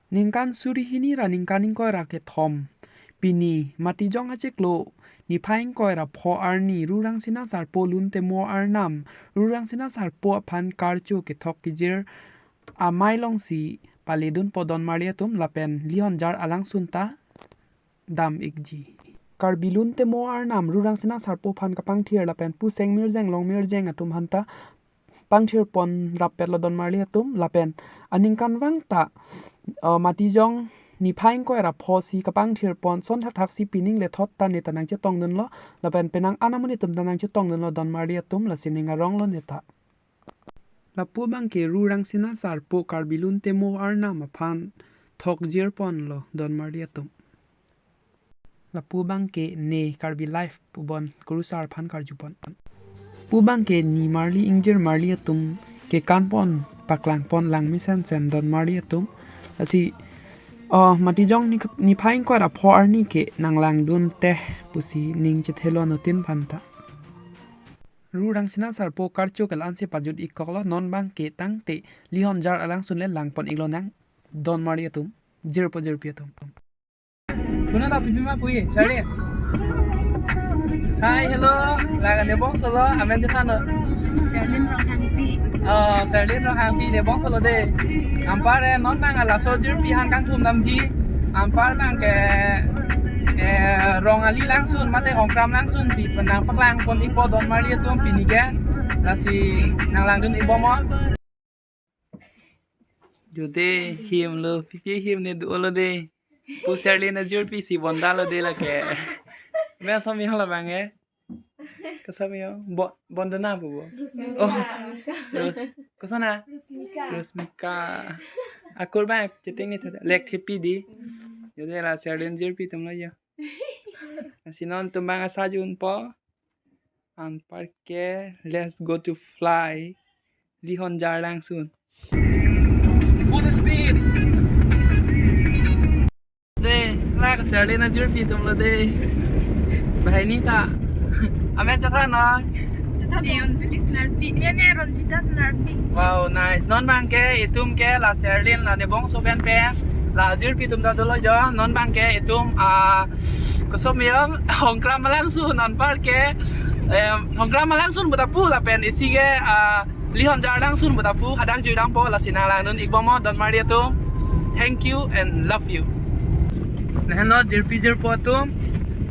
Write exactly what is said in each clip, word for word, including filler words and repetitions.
Ningkan suri hini ra ningkan ingkoi ra kethom. Pini, Matijong achiklo, niphai ingkoi ra pho arni, Rurangsina Sarpo Luntemo Arnam, Rurangsina Sarpo aphan karcho kethok kejir amei alongsi paledunpo donmarli atum, lapen Lihonjar alangsun ta dam ikji. Karbi Luntemo Arnam Rurangsina Sarpo aphan kapangthir lapen puseng mirjeng long mirjeng atum aphanta pangthirpon rappetlo donmarli atum, lapen aningkanvang ta, uh, Matijong niphai ingkoi ra pho si kapangthirpon son thakthaksi pining lethot ta neta nangchetongdunlo, lapen penang an amonit atum ta nangchetongdunlo donmarli atum, lasi ning aronglo neta. Lapu abangke Rurangsina Sarpo Karbi Luntemo Arnam aphan thokjirponlo donmarli atum. Lapu abangke ne Karbi Live pubon kurusar aphan karjupon. Pu abangke nimarli ingjirmarli atum kekanpon paklangpon langmesen sen donmarli atum. Lasi, oh, Matijong ni, niphai ingkoi ra pho arni ke nanglangdun teh pusi ning chethelo anuttin aphanta. Rurangsina Sarpo karcho ke la-ansi pajut ikkoklo, non abangke tangte Lihonjar alangsun le langpon iklonang donmarli atum, jirpo jirpi atum. Kuna ta pipi ma pui, Charlie. Hi, hello. Laga Nebong Solo, amen chethannon. Serlin Ronghangpi. Oh, Serlin Ronghangpi, Nebong Solo de. Anpar, eh, non abang laso jirpi aphan kangthum damji. Anpar abangke, eh, rong ali langsun, mate hongkram langsun si penang paklangpon ikpo donmarli atum pini ke. Lasi nanglangdun ikbom non. Jode himlo, pipi him ne dolo de. Pu Serlin ajirpi si bondalo de lake. Me asam yang labang eh. Kasam yang bo-, bondana pu bo. Oh. Rus-, kosana? Rusmika. Rusmika. Akur abang chatting ni thada. Lek thepi di. Jode la Serlin jirpi atumlo ya. Lasi non atum abang asa junpo. Anpar ke, let's go to fly. Lihonjar langsun. Full speed. De, la ka Serlin ajirpi atumlo de. Banghini ta. Amen chethannon. Chethannon. Neon Tulis Narpi. Mene Ronjita Senarpi. Wow, nice. Non abangke, itum ke la Serlin la Nebong Solo pen pen. La jirpi atum ta dolo jo. Non abangke, itum, ah, kosam yang hongkram alangsun anpar ke, em, hongkram alangsun pu ta pu lapen isi ke, ah, Lihonjar alangsun pu ta pu hadak juidampo, lasi nanglangdun ikbom non donmarli atum. Thank you and love you. Lahenlo jirpi jirpo atum,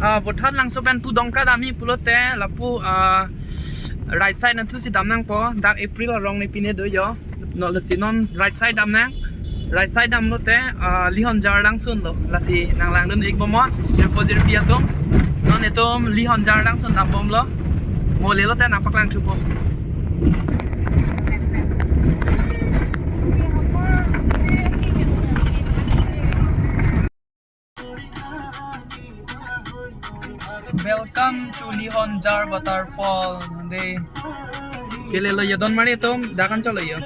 ah, Vothatlangso pen pu Dongka damji pulote lapu, ah, right side nangthusi damnangpo, dak April arong ne pine do jo. No, lasi non right side damnang. Right side damlote, ah, Lihonjar langsunlo. Lasi nanglangdun ikbom non, jirpo jirpi atum. Non itum Lihonjar langsun dambomlo. Mo lelote nangpaklang thupo. Welcome to Lihonjar Waterfall. De. Kelelo ya donmarli atum, dak anchotlo ya.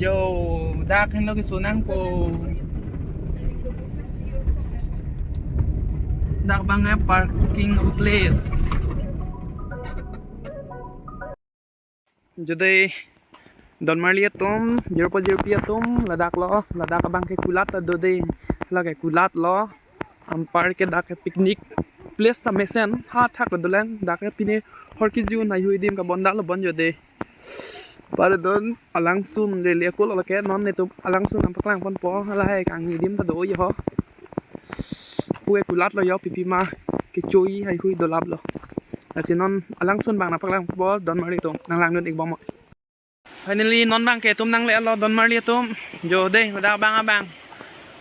Jo, dak henlo keso nangpo. Dak abang eh parking place. Jode donmarli atum, jirpo jirpi atum, ladak lo, ladak abangke kulat ta do de, lake kulat lo, anpar ke dak ke picnic place ta mesen, ha thak lo dolang, dak ke pine hor kejun, haihui adim kabondalo bon jode. Pare don alangsun lele akul lake non netum alangsun nangpaklangponpo, halahai kangni adim ta do yo ho. Pu ke kulat lo yo, pipi ma kechoi haihui dolap lo. Lasi non alangsun abang nangpaklangpo donmarli atum, nanglangdun ikbom non. Finally non abangke itum nanglelo donmarli atum. Jode, ladak abang abang.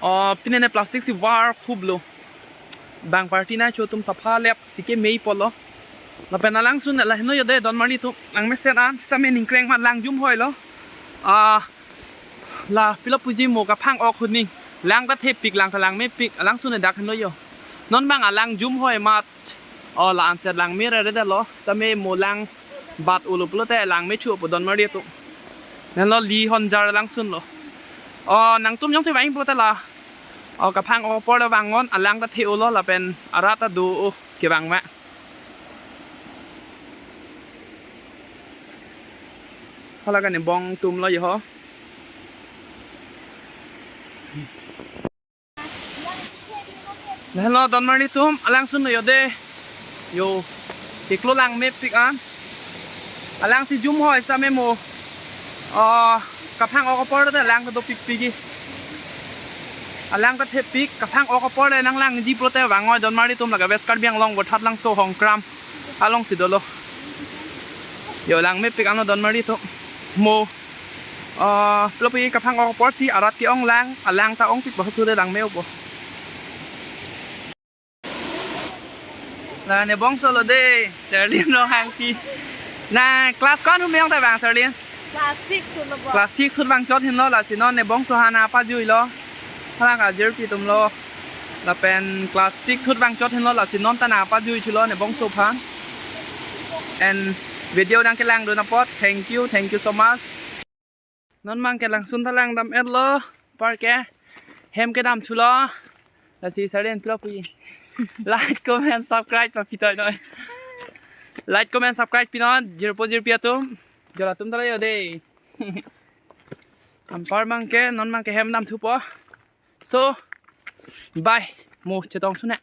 Oh, pine ne plastic si var khub lo. Bang party nangcho atum sapha lep si kemeipo lo. Lapen alangsun laheno jode donmarli atum. Langmesen an sitame ningkreng amat lang jum hoi lo. Ah, la pilo puji mo kaphang-ok huni. Lang ta thepik, lang ta langmepik, alangsun dak heno yo. Non abang alang jum hoi amat. Oh, la anset langme rere detlo. Sitame mo lang bat ulo pulote langme chupo donmarli atum. Lahenlo Lihonjar langsunlo. Oh, nangtum jongsi vang pulote la. Oh, kaphang-ok apor le vang non, alang ta the-o lo lapen arat ta do-o kevang ma. Hala ke anebong atum lo yo ho. Lahelo donmarli atum, alangsun lo yo de. Yo, chiklo langmepik an. Alang si jum hoi sa memo. Oh, kaphang-ok apor te alang ta dopikpik ke. Alang ta thepik, kaphang-ok apor te nanglangji pulote vang noi donmarli atum, lake West Karbi Anglong Vothatlangso Hongkram along si dolo. Yo, langmepik anlo donmarli atum. Mo, ah, pulo pi kaphang-ok apor si arat ke-ong lang, alang ta ongpik ba su de langme-o po. La anebongso lo de, Serlin Ronghangpi. Na class ko-an ahut me-ong ta vang, Serlin? Class six ahut lo bo. Class six ahut vangchot henlo, lasi non anebongso aphan nangpajuilo. Hala kajirpi atum lo. Lapen class six ahut vangchot henlo, lasi non ta nangpajui thulo anebongso aphan. And video nangkelangdun apot, thank you, thank you so much. Non abang ke langsun ta langdam-etlo, apar ke hem kedam thulo. Lasi Serlin pulo pi. Like, comment, subscribe papi toi noi. Like, comment, subscribe pinon, jirpo jirpi atum. Jor atum ta la yo de. Anpar abang ke, non abang ke hem dam thupo. So, bye. Mo chetong sune.